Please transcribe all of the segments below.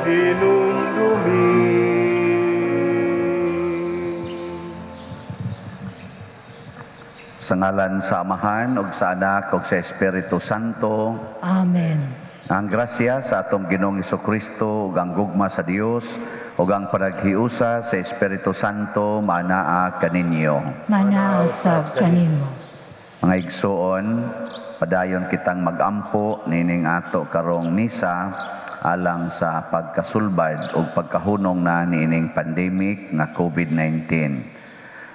Hinumdumi. Sa ngalan sa Amahan ug sa Anak ug sa Espiritu Santo. Amen. Ang grasya sa atong Ginoong Kristo ug ang gugma sa Dios ug ang panaghiusa sa Espiritu Santo manaa kaninyo. Manaa usab kanimo. Mga igsoon, padayon kitang magampo nining ato karong misa alang sa pagkasulbad ug pagkahunong na niining pandemic nga COVID-19.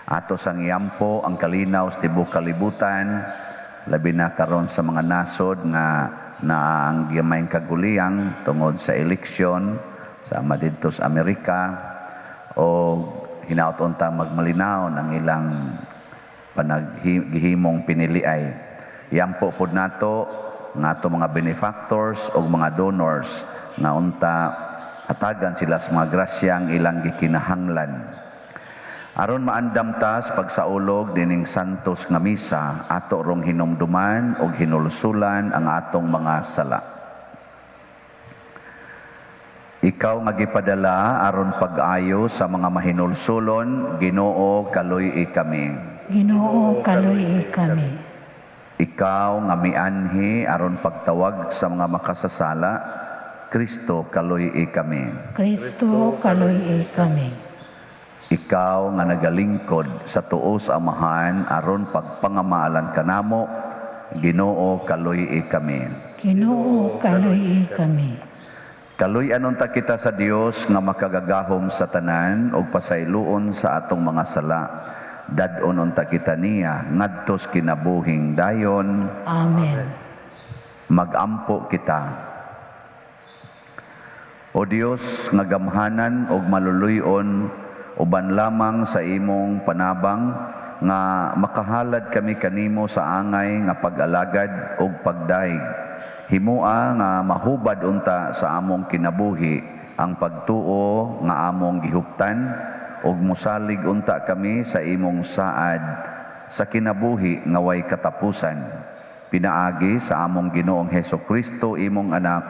Ato sang iampo ang kalinaw sa tibuok kalibutan, labi na karon sa mga nasod nga naa ang gamayng kaguliyang tungod sa eleksyon sama didto sa Amerika, o hinaut unta magmalinaw ang ilang panaghihimong piniliay. Iampo pod nato nga ato mga benefactors o mga donors nga unta hatagan sila sa mga grasyang ilang gikinahanglan. Aron maandam ta sa pagsaulog dining santos nga misa, ato rong hinumduman og hinulsulan ang atong mga sala. Ikaw nga gipadala aron pag-ayo sa mga mahinulsulon, Ginoo, kaluy-i kami. Ginoo, kaluy-i kami. Ikaw nga mianhi aron pagtawag sa mga makasasala, Kristo, kaluy-i kami. Kristo, kaluy-i kami. Ikaw nga nagalingkod sa tuo sa Amahan aron pagpangamaalan kanamo, Ginoo, kaluy-i kami. Ginoo, kaluy-i kami. Kaluy-an unta kita sa Dios nga makagagahom sa tanan ug pasayloon sa atong mga sala. Dad-on unta kita niya ngadto sa kinabuhing dayon. Amen. Magampo kita. O Dios nga gamhanan ug maluluy-on, uban lamang sa imong panabang nga makahalad kami kanimo sa angay nga pag-alagad ug pagdayeg. Himua nga mahubad unta sa among kinabuhi ang pagtuo nga among gihuptan ug mosalig unta kami sa imong saad sa kinabuhi nga way katapusan. Pinaagi sa among Ginoong Hesus Kristo, imong anak,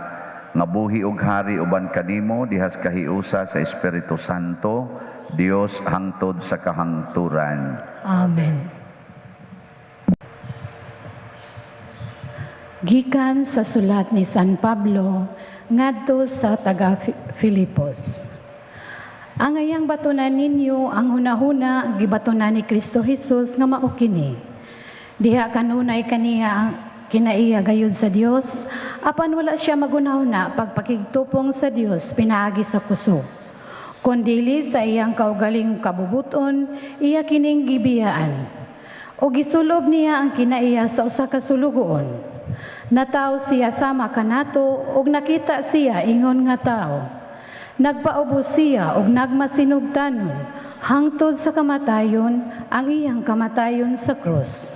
nga buhi ug hari uban kanimo dihas kahiusa sa Espiritu Santo, Dios hangtod sa kahangturan. Amen. Gikan sa sulat ni San Pablo ngadto sa taga Filipos. Ang ayang batunan ninyo ang hunahuna gibatunan ni Kristo Hesus nga mao kini. Diha kanunay kaniya ang kinaiya gayud sa Dios, apan wala siya magunahuna pagpakigtupong sa Dios pinaagi sa kusog. Kondili sa iyang kaugalingong kabubuton, iya kining gibiyaan. O gisulob niya ang kinaiya sa usa ka sulugoon. Nataw siya sama kanato ug nakita siya ingon nga tao. Nagpaubos siya ug nagmasinugtanon hangtod sa kamatayon, ang iyang kamatayon sa krus.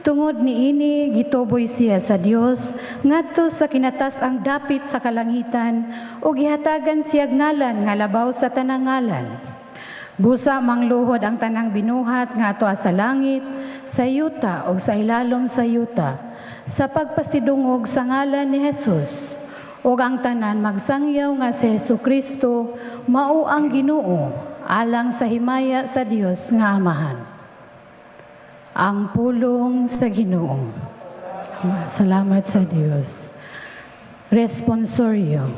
Tungod niini gituboy siya sa Dios ngadto sa kinatas-ang dapit sa kalangitan ug gihatagan siya ngalan nga labaw sa tanang ngalan. Busa mangluhod ang tanang binuhat nga ato sa langit, sa yuta ug sa ilalom sa yuta, sa pagpasidungog sa ngalan ni Jesus. Ug ang tanan magsangyaw nga si Hesus Kristo mao ang Ginoo, alang sa himaya sa Dios nga Amahan. Ang pulong sa Ginoo. Salamat sa Dios. Responsorio.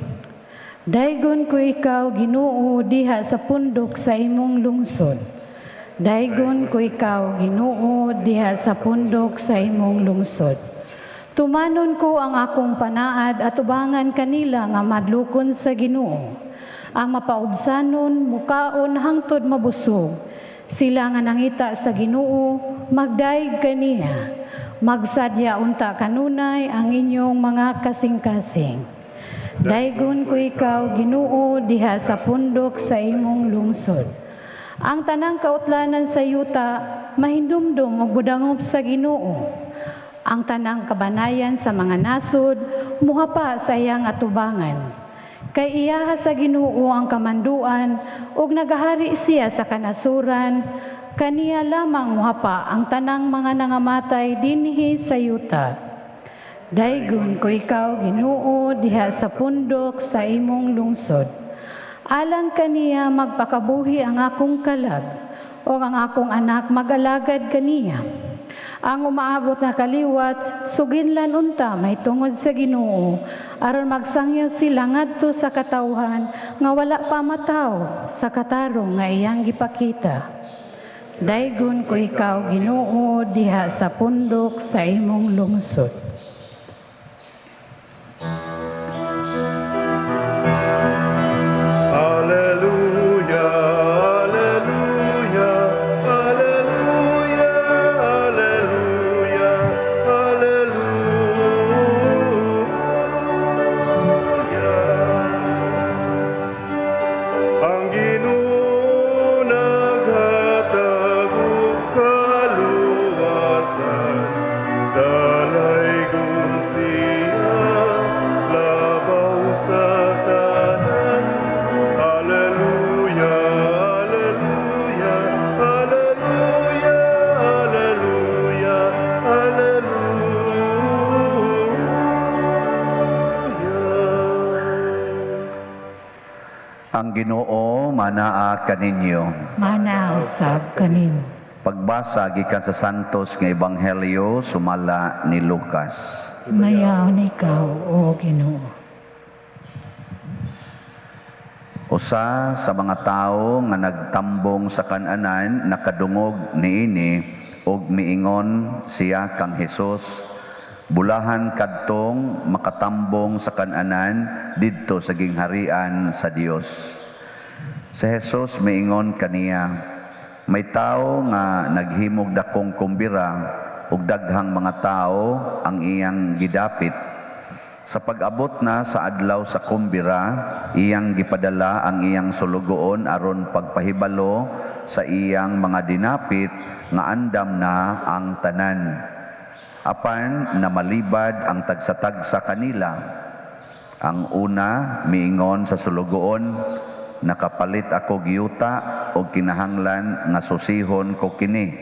Daygon ko ikaw, Ginoo, diha sa pundok sa imong lungsod. Daygon ko ikaw, Ginoo, diha sa pundok sa imong lungsod. Tumanon ko ang akong panaad at ubangan kanila nga madlukon sa Ginoo. Ang mapaubsanon, mukaon hangtod mabusog. Sila nga nangita sa Ginoo, magdayeg kaniya. Magsadya unta kanunay ang inyong mga kasing-kasing. Daygon ko ikaw, Ginoo, diha sa pundok sa imong lungsod. Ang tanang kautlanan sa yuta, mahindumdum ug budangop sa Ginoo. Ang tanang kabanayan sa mga nasod, muhapa sa iyang atubangan. Kay iyaha sa Ginoo ang kamanduan, ug nagahari siya sa kanasuran, kaniya lamang muhapa ang tanang mga nangamatay dinhi sa yuta. Daygon ko ikaw, Ginoo, diha sa pundok sa imong lungsod. Alang kaniya magpakabuhi ang akong kalag, o ang akong anak mag-alagad kaniya. Ang umaabot nga kaliwat, suginlan unta may tungod sa Ginoo, aron magsangyaw sila ngadto sa katawhan nga wala pa mataw sa katarong nga iyang gipakita. Daygon ko ikaw, Ginoo, diha sa pundok sa imong lungsod. Alleluia, alleluia, alleluia, alleluia, alleluia. Ang Ginoo naghatag og kaluwasan, dalaygon siya labaw sa tanan. Alleluia, alleluia, alleluia, alleluia, alleluia. Ang Ginoo manaa kaninyo. Mana usab kanimo. Pagbasa gikan sa Santos nga Ebanghelyo sumala ni Lucas. Mayaon ikaw, o Ginoo. Usa sa mga tawo nga nagtambong sa kananan nakadungog niini ug miingon siya kang Hesus, bulahan kadtong makatambong sa kananan didto sa gingharian sa Dios. Si Hesus miingon kaniya, may tawo nga naghimog dakong kumbira ug daghang mga tawo ang iyang gidapit. Sa pag-abot na sa adlaw sa kumbira, iyang gipadala ang iyang sulugoon aron pagpahibalo sa iyang mga dinapit nga andam na ang tanan. Apan namalibad ang tagsa-tagsa kanila. Ang una miingon sa sulugoon, nakapalit ako giyuta og kinahanglan nga susihon ko kini.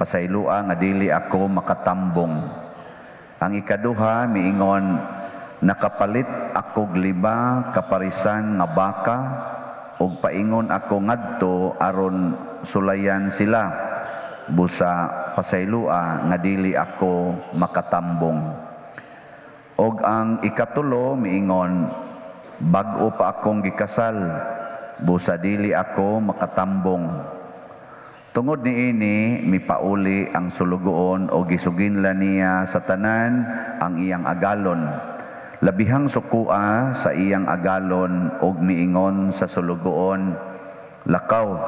Pasayloa nga dili ako makatambong. Ang ikaduha miingon, nakapalit akog 5 kaparisan nga baka ug paingon ako ngadto aron sulayan sila. Busa pasayloa nga dili ako makatambong. Og ang ikatulo miingon, bag-o pa akong gikasal, busa dili ako makatambong. Tungod niini mipauli ang sulugoon o gisuginla niya sa tanan ang iyang agalon. Labihang sukua sa iyang agalon og miingon sa sulugoon, lakaw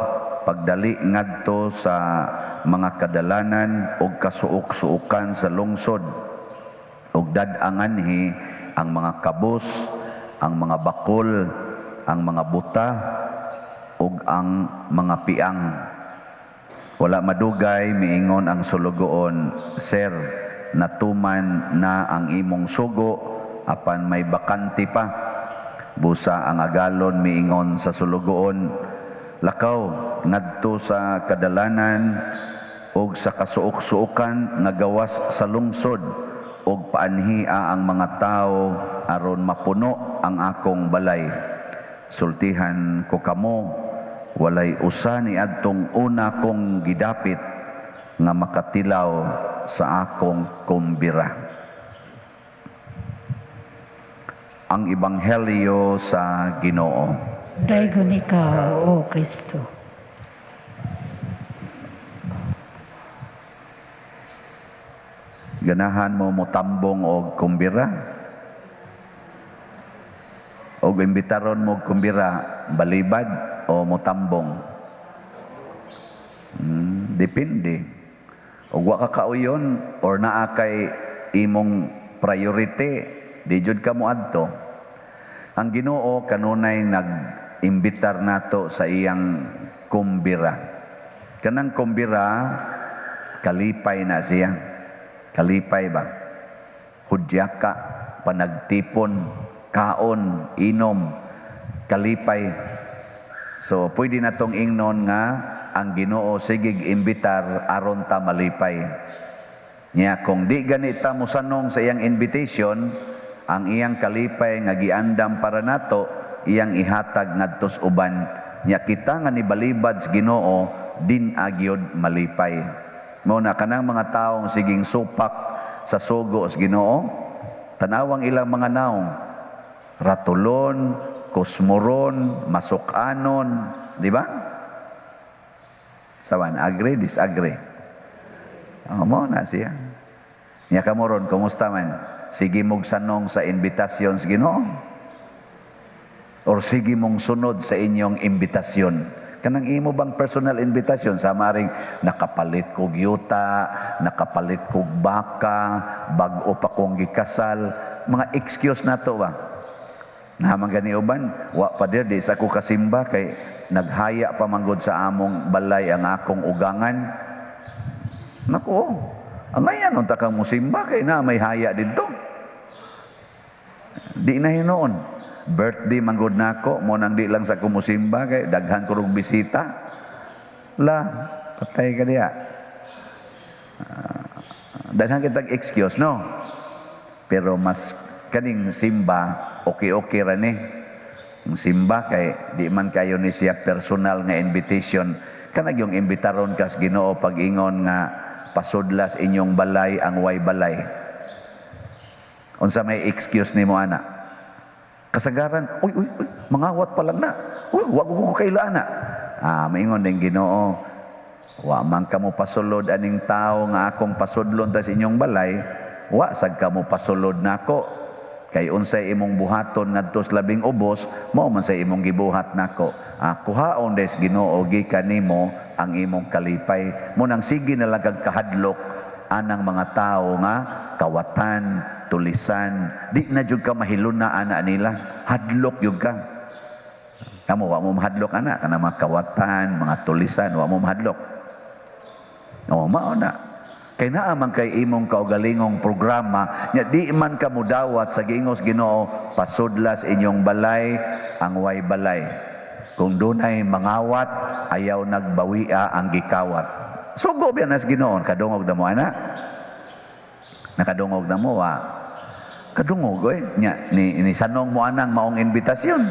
pagdali ngadto sa mga kadalanan og kasuok-suokan sa lungsod, og dad-anganhi ang mga kabus, ang mga bakol, ang mga buta ug ang mga piang. Wala madugay miingon ang sulugoon, sir, natuman na ang imong sugo apan may bakante pa. Busa ang agalon miingon sa sulugoon, lakaw ngadto sa kadalanan ug sa kasuok-suokan nga gawas sa lungsod ug paanhia ang mga tawo aron mapuno ang akong balay. Sultihan ko kamo, walay usa ni adtong una kong gidapit nga makatilaw sa akong kumbira. Ang Ebanghelyo sa Ginoo. Daygon ikaw, O Kristo. Ganahan mo motambong og kumbira? Og imbitaron mo og kumbira, balibad o motambong? Depende. Og wa ka kauyon or naa kay imong priority, di jud ka moadto. Ang Ginoo kanunay nag-imbitar nato sa iyang kumbira. Kanang kumbira, kalipay na siya. Kalipay ba? Hudyaka, panagtipon, kaon, inom, kalipay. So, pwede na tong ingnon nga ang Ginoo sigig imbitar aron ta malipay. Nya kung di ganita mo sanong sa iyang invitation, ang iyang kalipay nga giandam para nato, iyang ihatag ngadtos uban. Nya kita nga nibalibad sa Ginoo, din agyod malipay. Mao na kanang mga taong siging supak sa sugo sa Ginoo, tanawang ilang mga naong, ratulon, kusmoron, masukanon, di ba? Sawan, agree, disagree? Oh, mao na siya. Nya kamo ron, kumusta man? Sige mong sanong sa imbitasyon sa Ginoo? Or sige mong sunod sa inyong imbitasyon? Kanang imo bang personal invitation sa maring nakapalit kog yuta, nakapalit kog baka, bag-o pa kong gikasal, mga excuse na to ba? Naman gani uban, wa pa dir di sa ko kasimba kay naghaya pa manggod sa among balay ang akong ugangan. Nako, ang ngayon unta kang musimba kay na may haya didto. Di na hinuon. Birthday manggod nako, mo nang di lang sa kumusimba kay daghan ko rong bisita. La, patay ka diya. Daghan kitag excuse, no? Pero mas kaning simba, okay-okay ra ni. Ang simba kay di man kayo ni siya personal nga invitation. Kanag yung imbitaron kas Ginoo pag-ingon nga pasudlas inyong balay ang way balay. Unsa may excuse nimo ana? Kasagaran, uy, uy, uy, mangawat pa lang na. Uy, wag ko kaila ana. Ah, maingon din Ginoo, wa man kamo pasulod aning tao nga akong pasudlon tas inyong balay, wa sad kamo pasulod nako. Kay unsay imong buhaton ngadto sa labing ubos, mao man sa imong gibuhat nako. Ah, kuhaon des Ginoo gikan nimo ang imong kalipay. Mo nang sige na lang kag kahadlok anang mga tao nga kawatan, tulisan, di na jud ka mahiluna ana nila. Hadlok jud ka. Kamo wa mo mahadlok ana kana mga kawatan, mga tulisan, wa mo mahadlok. O mao na. Kay naa man kay imong kaugalingong programa, nya di man ka mudawat sa giingos Ginoo, pasudlas inyong balay ang way balay. Kung dunay mangawat, ayaw nagbawia ang gikawat. Sugo biya nas Ginoo, kadungog na mo ana. Nakadungog na mo wa. Kadungog oy, nya ni sanong mo anang maong imbitasyon.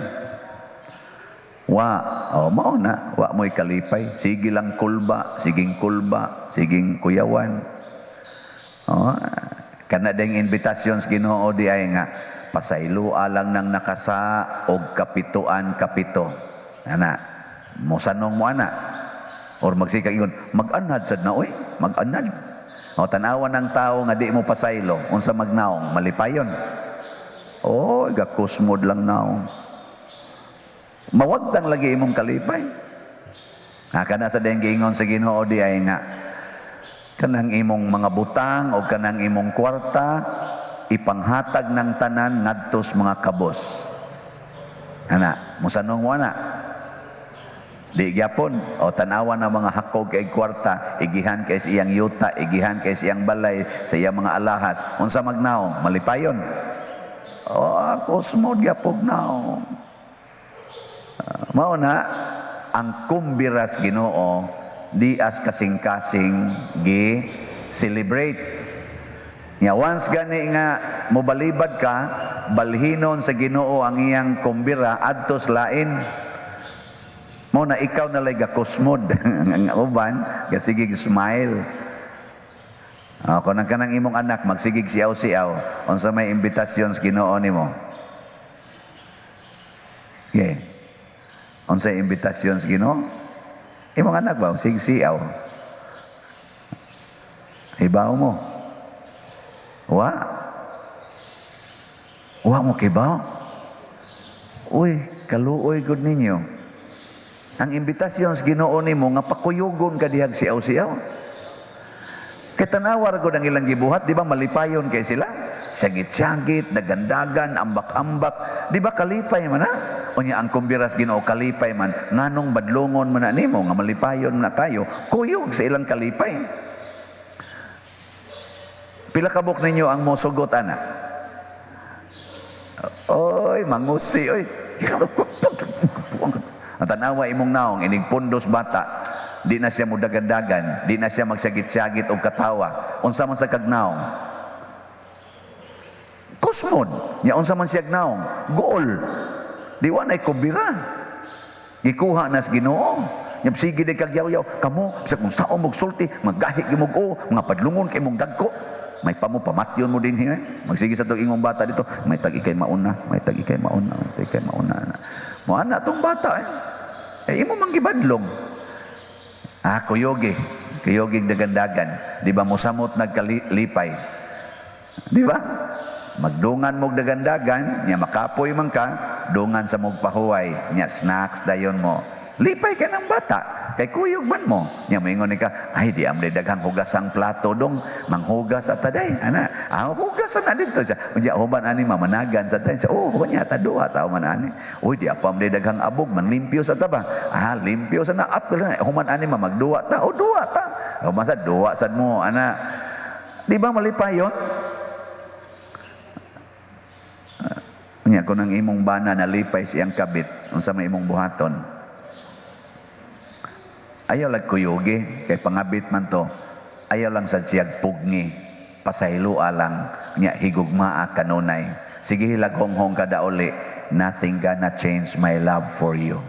Wa, oh, mao na, wa mo'y kalipay. Sige lang kulba, siging kulba, siging kuyawan. Oh, kana ding imbitasyon sa Ginoo di ay nga pasayloa lang nang nakasa og kapituan kapito. Ana, mosanong mo ana. Or magsikag ingon, mag-anad sad na oy, mag-anad. O tan-awan ng tao nga di mo pasaylo, unsa magnaong, malipayon. Oh, gakusmod lang naong. Mawagtang lagi imong kalipay. Ha, kana sa dayang giingon sa Ginoo di ay nga kanang imong mga butang o kanang imong kwarta ipanghatag ng tanan ngadtos mga kabos. Ana, musanong mo ana. Di gyapon o tanawan ng mga hakog kay kwarta, igihan kay siyang yuta, igihan kay siyang balay, sa iyang mga alahas. Unsa magnaong, malipayon. O kusmod gyapon naong. Mao na ang kumbiras Ginoo di as kasing-kasing gi celebrate. Nya once gani nga mobalibad ka, balhinon sa Ginoo ang iyang kumbira adtos lain. Mao na ikaw na lay gakusmod ang uban gasigig smile. Oh, kung ang kanang imong anak magsigig siaw-siaw, unsa may imbitasyon sa Ginoo nimo? Yeah. Unsa imbitasyon sa Ginoo? Imong anak ba sig siaw? Hibaw mo. Wa. Wa mo kibaw. Uy, kaluoy gud ninyo. Ang imbitasyon sa Ginoo nimo nga pakuyugon ka dihag siaw-siaw. Kay tanawar gud ang ilang gibuhat, di ba malipayon kay sila? Syagit-syagit, dagandagan, ambak-ambak, di ba kalipay man ha? Unya ang kumbiras Ginoo kalipay man, nganong badlongon man na nimo nga malipayon na tayo, kuyog sa ilang kalipay. Pila kabuk ninyo ang mosugot ana? Oy, mangusi oy. Ang tanawa imong naong inig pundos bata. Di na siya mudagandagan, di na siya magsagit-sagit og katawa. Unsa man sa kagnaong? Kusmod. Nya unsa man siya gnaong? Gool. Di wa nay kubira. Gikuha nas Ginoo. Nya sige di kag yaw-yaw kamo sa kung sao mog sulti, magahi gyud mo o, mga padlungon kay mong dagko. May pamo pamatyon mo din eh. Magsige sa tong ingong bata dito, may tag ikay mauna, may tag ikay mauna, may tag ikay mauna. Mo ana tong bata eh. Eh imo man gibadlong. Ah, kuyogi. Kuyoging dagandagan. Di ba mosamot nagkalipay? Di ba? Magdungan mog dagandagan, nya makapoy man ka, dungan sa mog pahuway, nya snacks dayon mo. Lipay ka ng bata, kay kuyog man mo. Nya moingon ni ka, ay di amday daghang hugasang plato dong, manghugas at taday. Ana, ah, hugas na dito siya. Unya human ani mamanagan sa taday. Oh, nya ta duha ta man ani. Uy, di apa amday daghang abog, manlimpyo sa taba. Ah, limpyo sa na up human ani mamagduwa ta. Oh, duwa ta. Human sa duwa sad mo ana. Di ba malipay yon? Nya kun ang imong bana nalipay siyang kabit, unsa may imong buhaton? Ayaw lang kuyugi, kay pangabit man to. Ayaw lang sad siyag pugni, pasaylo alang, nya higugmaa kanunay. Sige hilag honghong kada uli, nothing gonna change my love for you.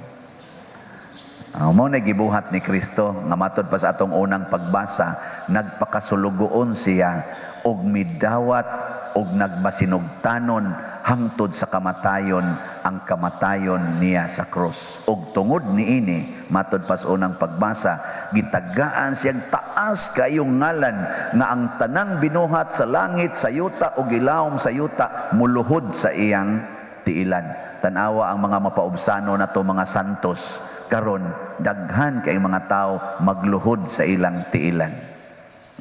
Mao na gibuhat ni Kristo, nga matod pa sa atong unang pagbasa, nagpakasulugoon siya, og midawat, og nagmasinugtanon, hangtod sa kamatayon, ang kamatayon niya sa krus. Og tungod niini, matod pa sa unang pagbasa, gitagaan siyang taas kayong ngalan nga ang tanang binuhat sa langit, sa yuta o gilawom sa yuta, muluhod sa iyang tiilan. Tanawa ang mga mapaubsano na to mga santos, karon daghan kay mga tao magluhod sa ilang tiilan.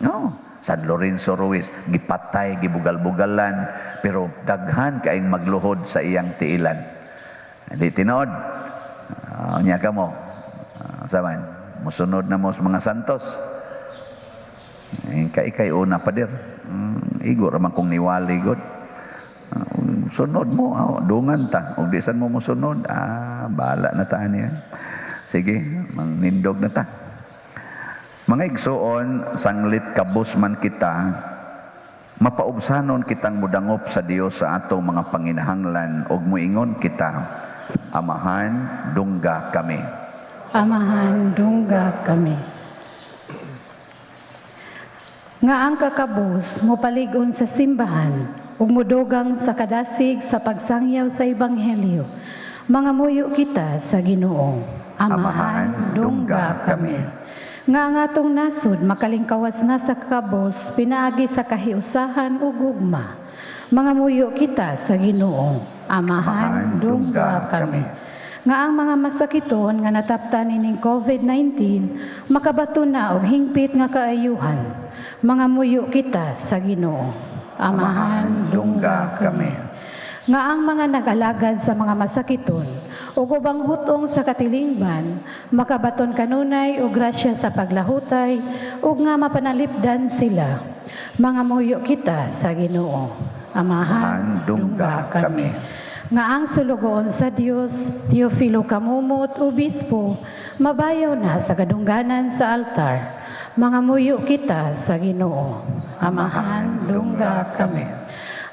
No? San Lorenzo Ruiz, gipatay, gibugal-bugalan, pero daghan kaing magluhod sa iyang tiilan. Hindi tinuod. Unya ka mo. Saman, musunod na mo sa mga santos. Eh, kay una pader. Igo raman kong niwali god. Sunod mo, dungan ta. Og di san mo musunod, bahala na ta niya. Sige, mangnindog na ta. Mga igsoon, sanglit kabus man kita, mapaubsanon kitang mudangop sa Dios sa atong mga panginahanglan ug muingon kita, Amahan, dungga kami. Amahan, dungga kami. Nga ang kakabus mopalig-on sa simbahan ug modugang sa kadasig sa pagsangyaw sa ebanghelyo. Mangamuyo kita sa Ginoo. Amahan, dungga kami. Nga ang atong nasod makalingkawas na sa kakabos pinaagi sa kahiusahan ug gugma. Mangamuyo kita sa Ginoo. Amahan, dungga kami. Nga ang mga masakiton nga nataptan ining COVID-19 makabato na og hingpit nga kaayuhan. Mangamuyo kita sa Ginoo. Amahan, dungga kami. Nga ang mga nag-alagad sa mga masakiton ug ubang hutong sa katilingban makabaton kanunay og grasya sa paglahutay ug nga mapanalipdan sila. Mangamuyo kita sa Ginoo. Amahan, dungga kami. Nga ang sulugoon sa Dios, Teofilo Camomot, Obispo, mabayaw na sa kadungganan sa altar. Mangamuyo kita sa Ginoo. Amahan, dungga kami.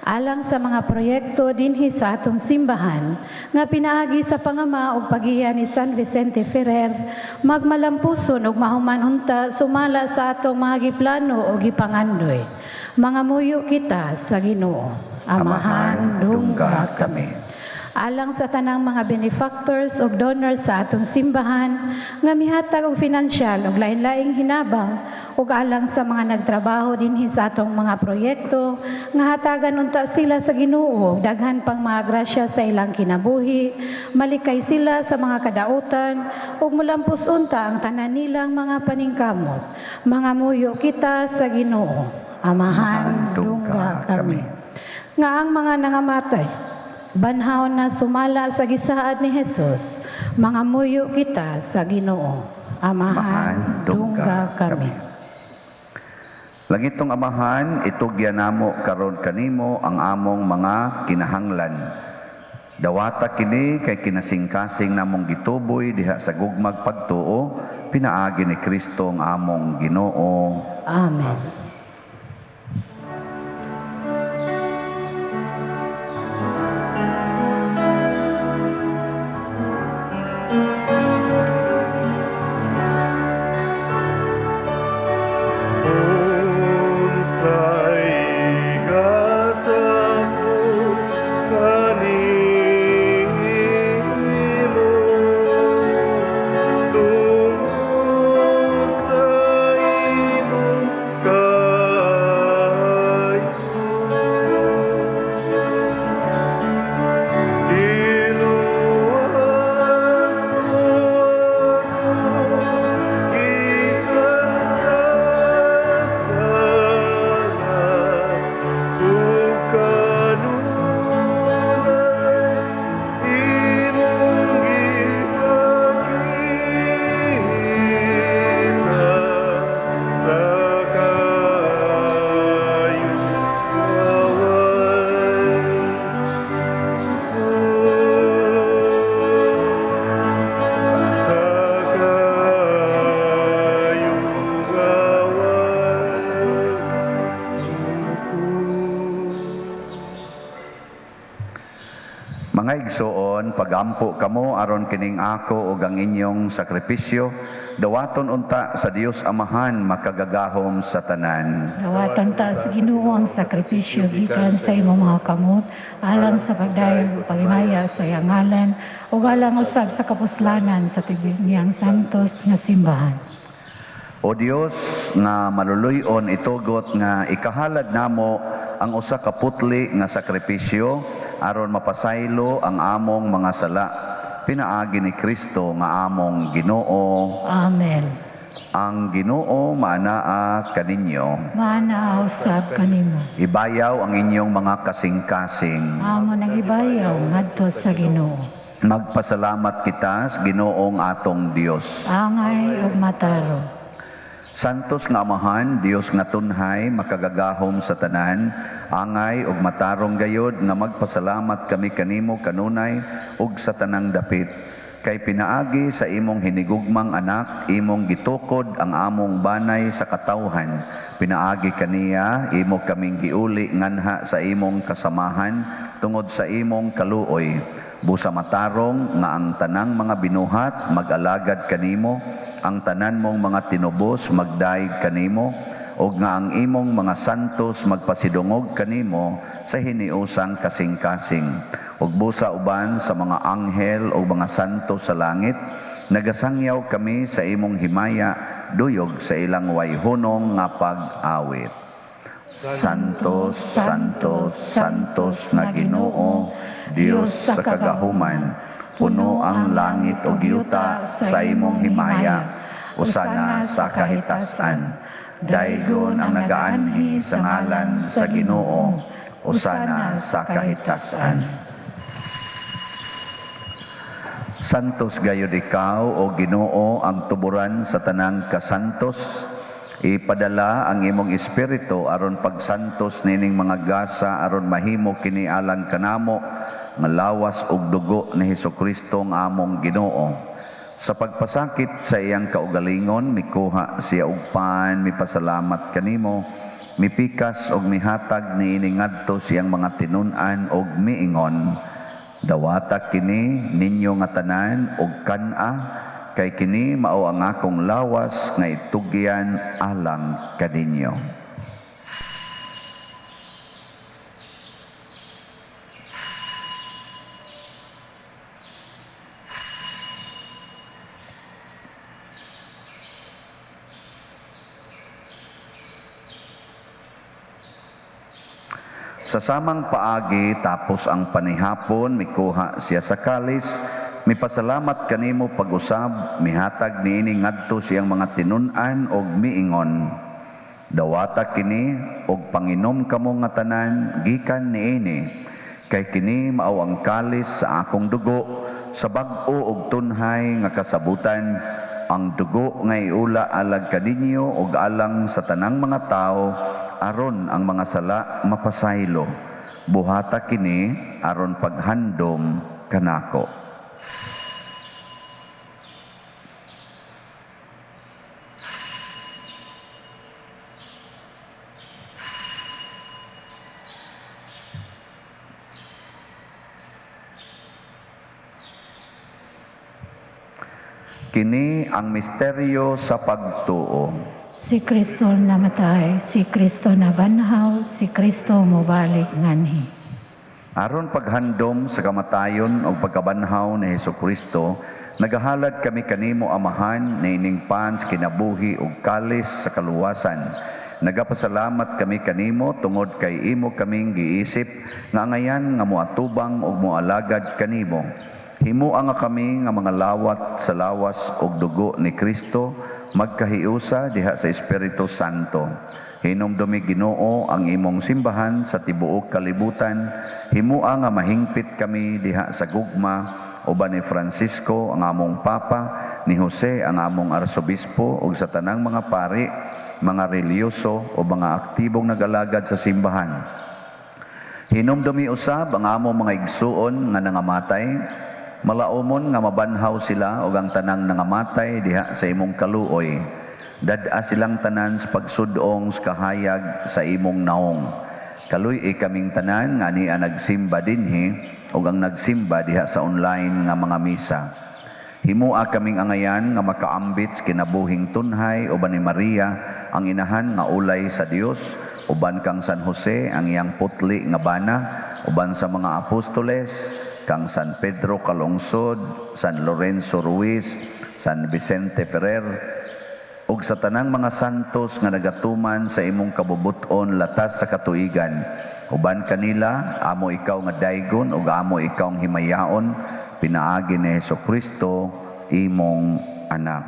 Alang sa mga proyekto dinhi sa atong simbahan nga pinaagi sa pangama ug pagiya ni San Vicente Ferrer, magmalampuson ug mahuman unta sumala sa atong mga giplano o gipangandoy. Mangamuyo kita sa Ginoo. Amahan, dungga kami. Alang sa tanang mga benefactors ug donors sa atong simbahan nga mihatag og finansyal ug lain-laing hinabang ug alang sa mga nagtrabaho dinhi sa atong mga proyekto nga hatagan unta sila sa Ginoo daghan pang mga grasya sa ilang kinabuhi, malikay sila sa mga kadautan ug mulampos unta ang tanan nilang mga paningkamot. Mangamuyo kita sa Ginoo. Amahan, dungga kami. Nga ang mga nangamatay banhaw na sumala sa gisaad ni Jesus, mangamuyo kita sa Ginoo. Amahan, dungga kami. Langitong Amahan, itugyan namo karon kanimo ang among mga kinahanglan. Dawata kini kay kinasingkasing namong gituboy diha sa gugmag pagtuo Pinaagi ni Kristo ang among Ginoo. Amen. Unsay gasa ko kanimo, tungod sa imong kaayo. Iluwas mo ako gikan sa sala, ug kanunay imong gipakita sa kaayo away. Sa kaayo away suko. Mga igsoon, pagampo kamo aron kining ako ug ang inyong sakripisyo, dawaton unta sa Dios Amahan makagagahom sa tanan. Dawatan ta sa Ginoo ang sakripisyo gikan sa imong mga kamot alang sa pagdayeg ug paghimaya sa iyang ngalan ug alang usab sa kapuslanan sa tibok niyang santos nga simbahan. O Dios nga maluluy-on, itugot nga ikahalad namo ang usa ka putli nga sakripisyo aron mapasaylo ang among mga sala. Pinaagi ni Kristo nga among Ginoo. Amen. Ang Ginoo maanaa kaninyo. Maanaa usab kanimo. Ibayaw ang inyong mga kasing-kasing. Amo nang ibayaw ngadto sa Ginoo. Magpasalamat kita sa Ginoong atong Dios. Angay ug matarong. Santos nga Amahan, Dios nga tunhay, makagagahom sa tanan, angay ug matarong gayod nga magpasalamat kami kanimo kanunay ug sa tanang dapit. Kay pinaagi sa imong hinigugmang anak, imong gitukod ang among banay sa katawhan. Pinaagi kaniya, imo kaming giuli nganha sa imong kasamahan tungod sa imong kaluoy. Busa matarong nga ang tanang mga binuhat mag-alagad kanimo, ang tanan mong mga tinubos magdayeg kanimo, ug nga ang imong mga santos magpasidungog kanimo sa hiniusang kasing-kasing. Ug busa uban sa mga anghel ug mga santos sa langit, nagasangyaw kami sa imong himaya, duyog sa ilang wayhunong nga pag-awit. Santos, Santos, Santos nga Ginoo, Dios sa kagahuman, puno ang langit ug yuta sa imong himaya, usana sa kahitasan. Daygon ang nagaanhi sa ngalan sa Ginoo, usana sa kahitasan. Santos gayud ikaw, o Ginoo, ang tuburan sa tanang kasantos. Ipadala ang imong espiritu aron pagsantos nining mga gasa aron mahimo kini alang kanamo nga lawas ug dugo ni Hesukristo nga among Ginoo. Sa pagpasakit sa iyang kaugalingon, mikuha siya og pan, mipasalamat kanimo, mipikas og mihatag niini ngadto siyang mga tinun-an og miingon, dawata kini ninyo nga tanan og kan-a, kay kini mao ang akong lawas nga itugyan alang kaninyo. Sa samang paagi, tapos ang panihapon, mikuha siya sa kalis, mipasalamat kanimo pag-usab, mihatag niini ngadto siyang mga tinun-an og miingon. Dawata kini og panginom kamo nga tanan gikan niini, kay kini mao ang kalis sa akong dugo, sa bag-o og tunhay nga kasabutan, ang dugo nga iula alag kaninyo og alang sa tanang mga tawo, aron ang mga sala mapasaylo. Buhata kini aron paghandom kanako. Kini ang misteryo sa pagtuo. Si Kristo namatay, si Kristo nabanhaw, si Kristo mobalik nganhi. Aron paghandom sa kamatayon o pagkabanhaw ni Hesus Kristo, nagahalad kami kanimo, Amahan, niining pan sa kinabuhi ug kalis sa kaluwasan. Nagapasalamat kami kanimo tungod kay imo kaming giisip nga angayan nga moatubang ug moalagad kanimo. Himoa nga kami nga mga lawat sa lawas ug dugo ni Kristo magkahiusa diha sa Espiritu Santo. Hinumdumi, Ginoo, ang imong simbahan sa tibuok kalibutan. Himoa nga mahingpit kami diha sa gugma uban ni Francisco ang among Papa, ni Jose ang among Arsobispo ug sa tanang mga pari, mga relihiyoso o mga aktibong nagalagad sa simbahan. Hinumdumi usab ang among mga igsuon nga nangamatay, malaumon nga mabanhaw sila ug ang tanang nangamatay diha sa imong kaluoy. Dad-a silang tanan sa pagsudong sa kahayag sa imong naong. Kaluy-i kaming tanan nga ania nagsimba dinhi ug ang nagsimba diha sa online nga mga misa. Himua kaming angayan nga makaambit sa kinabuhing tunhay uban ni Maria ang inahan nga ulay sa Dios, uban kang San Jose ang iyang putli nga bana, uban sa mga apostoles, kang San Pedro Calungsod, San Lorenzo Ruiz, San Vicente Ferrer, ug sa tanang mga santos nga nagatuman sa imong kabubut-on latas sa katuigan. Uban kanila, amo ikaw nga daygon ug amo ikaw ang himayaon, pinaagi ni Hesus Kristo, imong anak.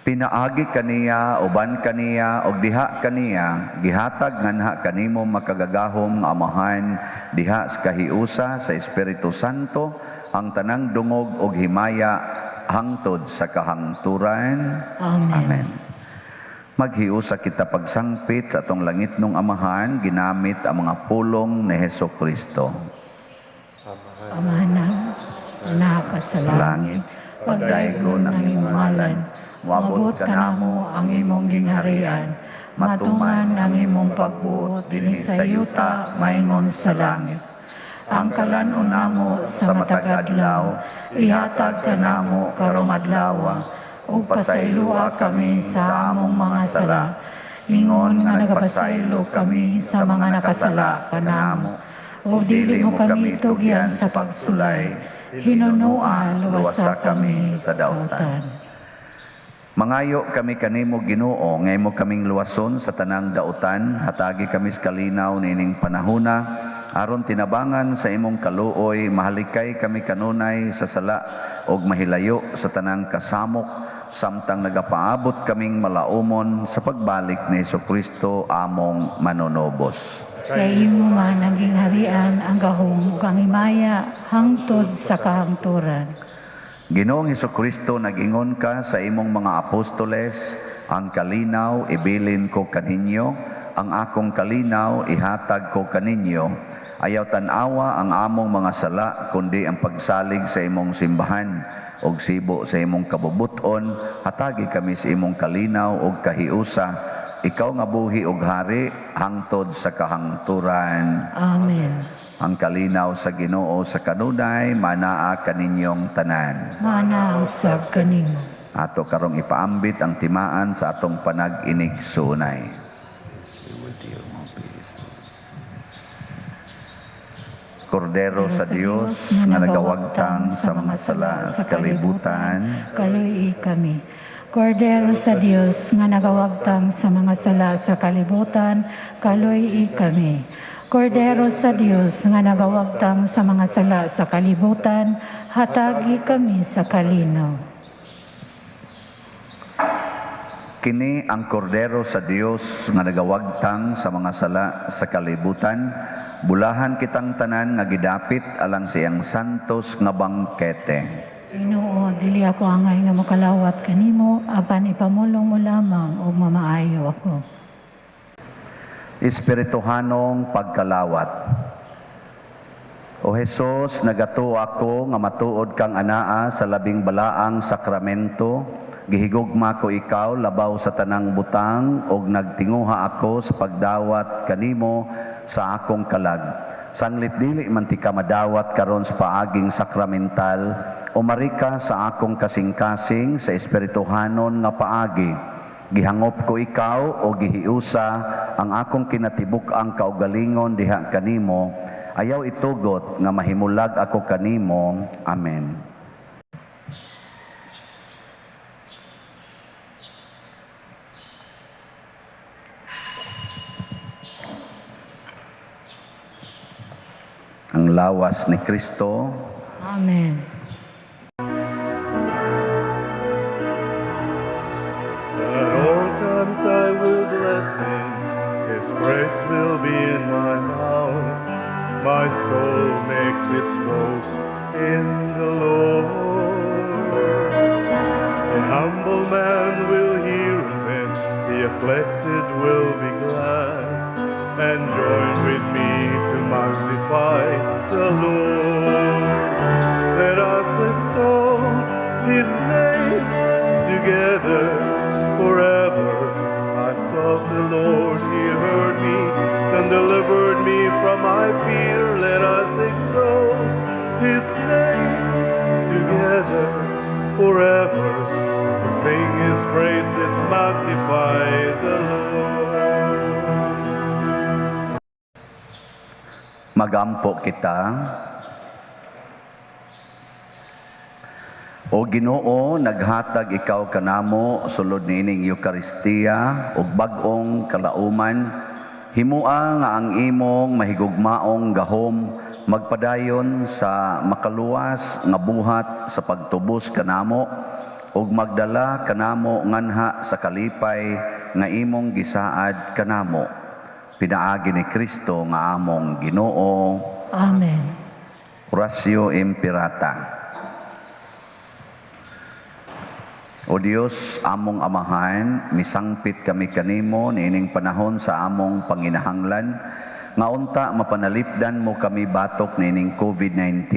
Pinaagi kaniya, uban kaniya, ug diha kaniya, gihatag nganha kanimo makagagahom nga Amahan, diha sa kahiusa sa Espiritu Santo, ang tanang dungog ug himaya hangtod sa kahangturan. Amen. Amen. Maghiusa kita pagsangpit sa atong langitnong Amahan, ginamit ang mga pulong ni Hesus Kristo. Amahan na ka sa Sa langit, pagdaygon ang imong ngalan, moabot kanamo ang imong gingharian, matuman ang imong pagbuot dinhi sa yuta maingon sa langit. Ang kalan-on namo sa matag adlaw, ihatag kanamo karong adlaw, ug pasayloa kami sa among mga sala, ingon nga nagapasaylo kami sa mga nakasala kanamo. Ug dili mo kami tugyan sa pagsulay, hinunoa luwasa kami sa dautan. Mangayo kami kanimo, Ginoo, nga imo kaming luwason sa tanang dautan, hatagi kami sa kalinaw niining panahona aron tinabangan sa imong kaluoy mahalikay kami kanunay sa sala ug mahilayo sa tanang kasamok samtang nagapaabot kaming malaumon sa pagbalik ni Kristo among manunobos. Kay imo man ang gingharian, ang gahom ug ang himaya hangtod sa kahangturan. Ginoong Kristo, nag-ingon ka sa imong mga apostoles, "Ang kalinaw ibilin ko kaninyo, ang akong kalinaw ihatag ko kaninyo." Ayaw tan-awa ang among mga sala, kundi ang pagsalig sa imong simbahan ug sibo sa imong kabubuton, hatagi kami sa imong kalinaw ug kahiusa. Ikaw nga buhi ug hari hangtod sa kahangturan. Amen. Ang kalinaw sa Ginoo sa kanunay manaa kaninyong tanan. Mana usab kanimo. Ato karong ipaambit ang timaan sa atong panag-inigsunay. Peace be with you. Peace. Kordero sa Dios nga nagawagtang sa mga sala sa kalibutan, kaluy kami. Kordero sa Dios nga nagawagtang sa mga sala sa kalibutan, kaluy kami. Kordero sa Dios nga nagawagtang sa mga sala sa kalibutan, hatagi kami sa kalinaw. Kini ang kordero sa Dios nga nagawagtang sa mga sala sa kalibutan. Bulahan kitang tanan nga gidapit alang sa iyang santos nga bangkete. Ginoo, dili ako angay nga mokalawat kanimo, apan ipamulong mo lamang ug mamaayo ako. Espirituhanong pagkalawat. O Hesus, nagatuo ako nga matuod kang anaa sa labing balaang sakramento. Gihigugma ko ikaw labaw sa tanang butang ug nagtinguha ako sa pagdawat kanimo sa akong kalag. Sanglit dili man tika madawat karon sa paaging sakramental, umarika sa akong kasing-kasing sa espirituhanon nga paagi. Gihangop ko ikaw o gihiusa ang akong kinatibuk-ang kaugalingon diha kanimo. Ayaw itugot nga mahimulag ako kanimo. Amen. Ang lawas ni Kristo. Amen. At all times I will bless him, his praise will be in my mouth. My soul makes its boast in the Lord. A humble man will hear of it, the afflicted will be glad, and join with me to magnify the Lord. Let us exalt his name together forever. I sought the Lord, he heard me and delivered me from my fear. Let us exalt his name together forever. To sing his praises, magnify the Lord. Magampo kita. O Ginoo, naghatag ikaw kanamo sulod niining Eukaristiya ug bag-ong kalauman. Himua nga ang imong mahigugmaong gahom magpadayon sa makaluwas nga buhat sa pagtubos kanamo ug magdala kanamo nganha sa kalipay nga imong gisaad kanamo. Pinaagi ni Kristo nga among Ginoo. Amen. Oratio Imperata. O Dios, among Amahan, misangpit kami kanimo niining panahon sa among panginahanglan, nga unta mapanalipdan mo kami batok niining COVID-19,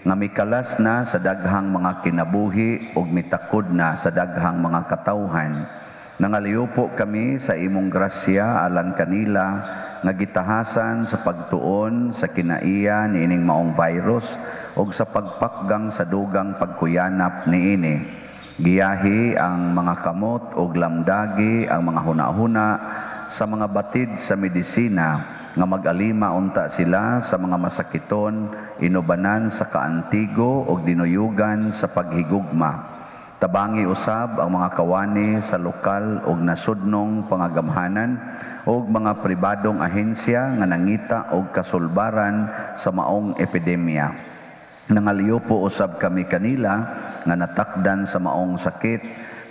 nga mikalas na sa daghang mga kinabuhi ug mitakod na sa daghang mga katawhan. Nangaliupo kami sa imong grasya alang kanila nga gitahasan sa pagtuon sa kinaiya niining maong virus ug sa pagpakgang sa dugang pagkuyanap niini. Giyahi ang mga kamot ug lamdagi ang mga hunahuna sa mga batid sa medisina nga mag-alima unta sila sa mga masakiton, inubanan sa kaantigo ug dinuyugan sa paghigugma. Tabangi usab ang mga kawani sa lokal ug nasudnong pangagamhanan ug mga pribadong ahensya nga nangita og kasulbaran sa maong epidemya. Nangaliupo usab kami kanila nga natakdan sa maong sakit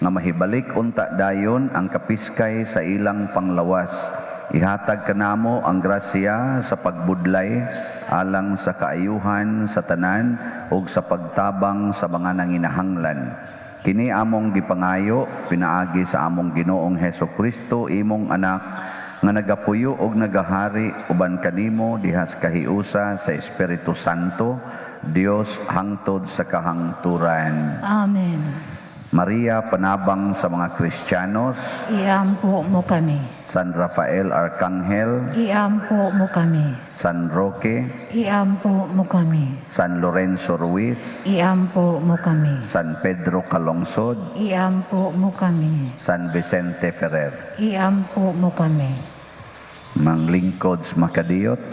nga mahibalik unta dayon ang kapiskay sa ilang panglawas. Ihatag kanamo ang grasya sa pagbudlay alang sa kaayuhan sa tanan ug sa pagtabang sa mga nanginahanglan. Kini among gipangayo pinaagi sa among Ginoong Hesus Kristo, imong anak, nga nagapuyo og nagahari uban kanimo dihas kahiusa sa Espiritu Santo, Dios hangtod sa kahangturan. Amen. Maria, panabang sa mga Kristiyanos. Iampo mo kami. San Rafael Arcangel. Iampo mo kami. San Roque. Iampo mo kami. San Lorenzo Ruiz. Iampo mo kami. San Pedro Calungsod. Iampo mo kami. San Vicente Ferrer. Iampo mo kami. Manglingkod sa makadiyot.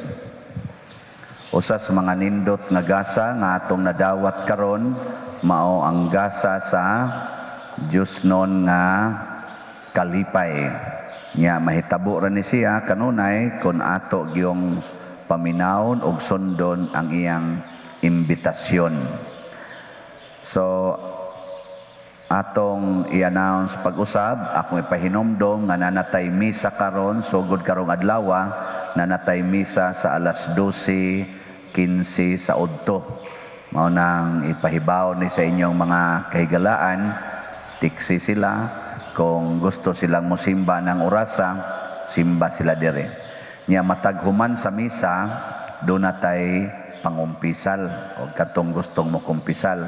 Usa sa mga nindot nga gasa nga atong nadawat karon mao ang gasa sa Diyosnon nga kalipay. Nya mahitabo ra ni siya kanunay kon ato gyung paminawon og sundon ang iyang imbitasyon. So atong i-announce pag-usab, akong ipahinomdom nga nanatay misa karon sugod karong adlaw, nanatay misa sa alas 12:15 sa udto. Mao nang ipahibaw ni sa inyong mga kahigalaan, tiksi sila kung gusto silang mosimba ng orasa, simba sila dire. Nya matag human sa misa, dunatay pangumpisal o katong gustong mokumpisal.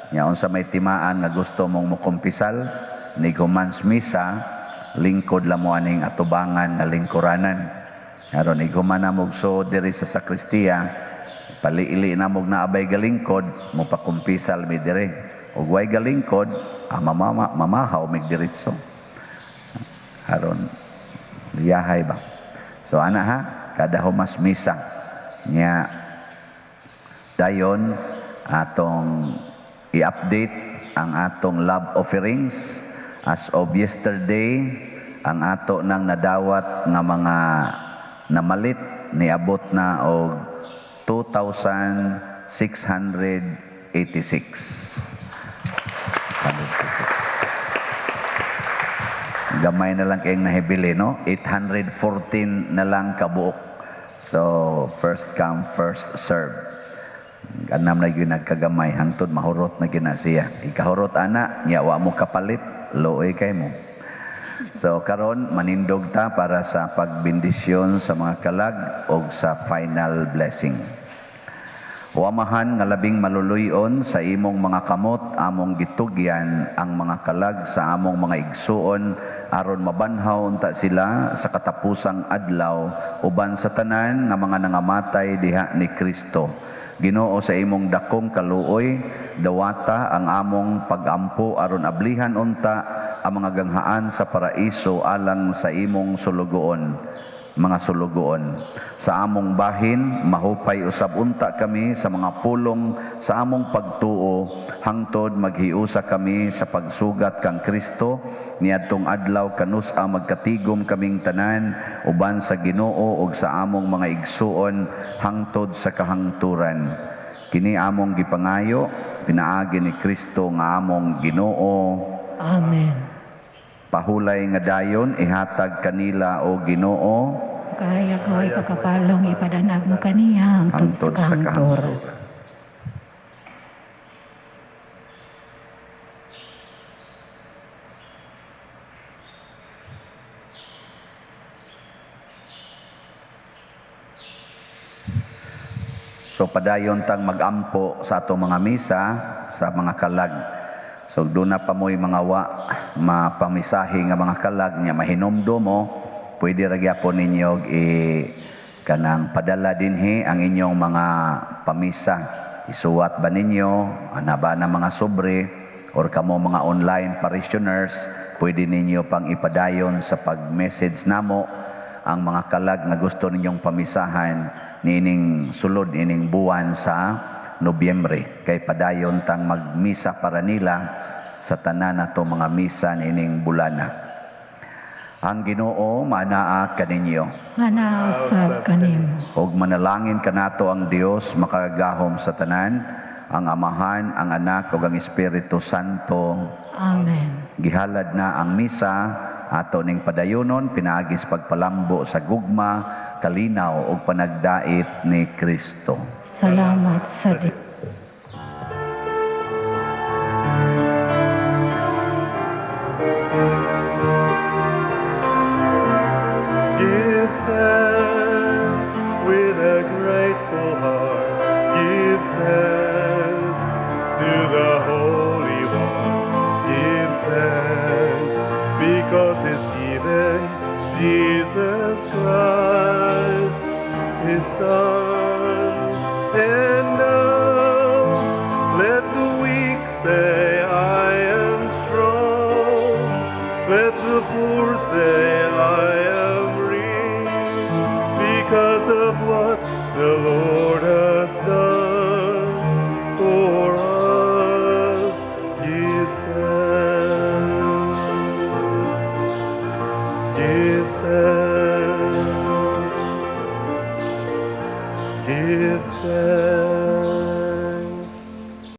Nya unsa may timaan nga gusto mong mokumpisal, nig human sa misa, lingkod lang mo aning atubangan nga lingkuranan. Aron ighuman na mog so diri sa sakristiya, paliili na mog naabay galingkod, mopakumpisal mi diri. Ug way galingkod, mamahaw mig diretso. Aron liyahay ba. So ana ha, kada humas misa nya dayon atong i-update ang atong love offerings. As of yesterday, ang ato nang nadawat nga mga namalit niabot na og 2,686. 186. Gamay na lang kayong nahibili, no? 814 na lang kabuok. So, first come, first serve. Anam na yun nagkagamay, hangtod mahurot na gina siya. Ikahurot ana, nya wa mo kapalit, looy kay mo. So karon manindog ta para sa pagbendisyon sa mga kalag og sa final blessing. O Amahan nga labing maluluyon, sa imong mga kamot among gitugyan ang mga kalag sa among mga igsuon aron mabanhaw unta sila sa katapusang adlaw uban sa tanan nga mga nangamatay diha ni Kristo. Ginoo, sa imong dakong kaluoy, dawata ang among pagampo aron ablihan unta ang mga ganghaan sa paraiso alang sa imong sulugoon, mga sulugoon. Sa among bahin, mahupay usab unta kami sa mga pulong sa among pagtuo, hangtod maghiusa kami sa pagsugat kang Kristo, niadtong adlaw kanus-a magkatigom kaming tanan uban sa Ginoo ug sa among mga igsuon hangtod sa kahangturan. Kini among gipangayo pinaagi ni Kristo nga among Ginoo. Amen. Pahulay nga dayon ihatag kanila o Ginoo. Kaya ko'y pagkapalong ipadanag mo kaniya hangtod sa kahangturan. So padayon tang magampo sa atong mga misa sa mga kalag. So doon na pa mo'y mga wa mapamisahi nga mga kalag nya mahinumdum mo, pwede ra gyapon ninyo i kanang padala dinhi ang inyong mga pamisa. Isuwat ba ninyo ana ba na mga sobre or kamo mga online parishioners, pwede ninyo pang ipadayon sa pag-message namo ang mga kalag nga gusto ninyong pamisahan niining sulod ining buwan sa Nobyembre, kay padayon tang magmisa para nila sa tanan nato mga misa niining bulana. Ang Ginoo manaa kaninyo. Manaa usab kanimo. Og manalangin kanato ang Dios makagagahom sa tanan, ang Amahan, ang Anak ug ang Espiritu Santo. Amen. Gihalad na ang misa ato ning padayonon pinaagi sa pagpalambo sa gugma, kalinaw ug panagdait ni Kristo. Salamat sa Dios. Give thanks with a grateful heart. Give thanks to the Holy One. Give thanks because He's given Jesus Christ, His Son.